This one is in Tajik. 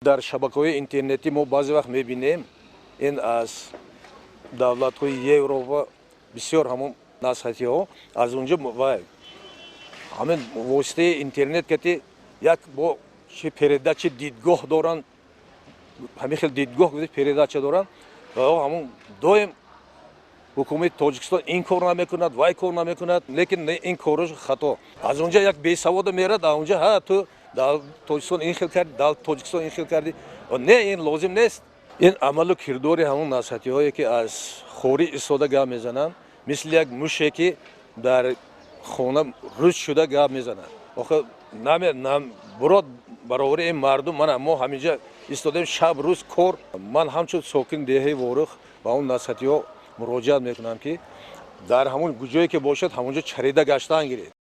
Дар шабакаҳои интернетӣ мо баъзе вақт мебинем, ин аз давлатҳои Европа бисёр ҳамон насҳатиҳо аз унҷо вай ҳамин воситаи интернет кати як бо чи передача дидгоҳ доранд, ҳамин хел дидгоҳ передача доранд ва ҳамон доим ҳукумати Тоҷикистон ин кор намекунад, вай кор намекунад. Лекин ин кораш хато. Аз унҷа як бесавода мерад, а унҷа ҳа ту дар Тоҷикистон ин хел кардӣ, дар Тоҷикистон ин хел кардӣ. Не, ин лозим нест. Ин амалу кирдори ҳамон насҳатиҳое, ки аз хориҷ истода гап мезананд, мисли як муше, ки дар хона рӯз шуда гап мезанад. Охи бурод баровари ин мардум. Мана мо ҳаминҷа истодаем, шаб рӯз кор. Ман ҳамчун сокини деҳаи Ворух ба он насҳатиҳо муроҷиат мекунам, ки дар ҳамон ҷое ки бошад, ҳамонҷо чарида гаштан гиред.